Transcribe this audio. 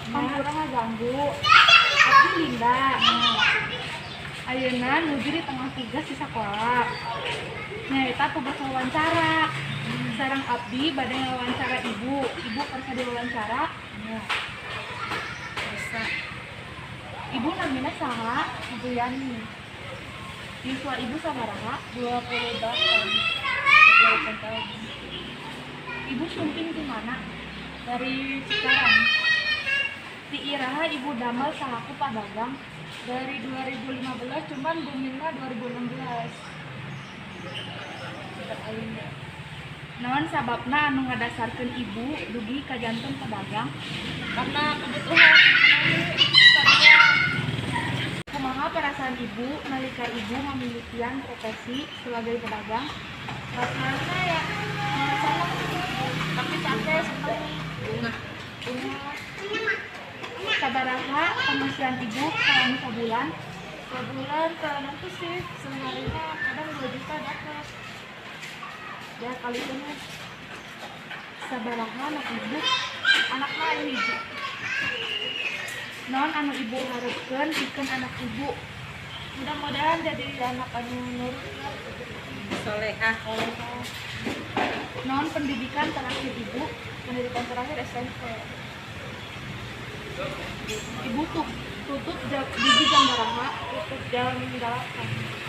Hampura ngaganggu. Abdi Linda. Ayeuna nuju di tengah tugas di sekolah. Nyaeta tugas wawancara. Sareng abdi bade ngawawancara ibu. Ibu kersa diwawancara? Ya, bisa. Ibu namina saha? Ibu Yani. Yuswa ibu sabaraha? 28, 28 tahun. Ibu sumping di mana? Dari Cikarang. Ti iraha ibu damel salaku padagang? Dari 2015, cuman boomingnya 2016. Cepat ayeuna. Naon sababna anu ngadasarkeun ibu dugi ka janten pedagang? Karena kebutuhan ekonomi tadinya. Kumaha perasaan ibu nalika ibu ngamimitian profesi sebagai pedagang? Rasanya ya seneng sih, tapi capek, seneng. Bunga. Bunga. Sabaraha penghasilan ibu selama sabulan? Sebulan kalau tuh sih seharinya kadang 2 juta dapat. Ya kali ini. Sabaraha anak ibu? Anaknya ini hiji. Naon anu ibu harapkeun pikeun anak ibu? Mudah-mudahan jadi anak anu nurut lah. Solehah. Solehah. Naon pendidikan terakhir ibu? Pendidikan terakhir SMP. Ibu tuh tutup jam, dugi jam baraha? Tutup jam 8.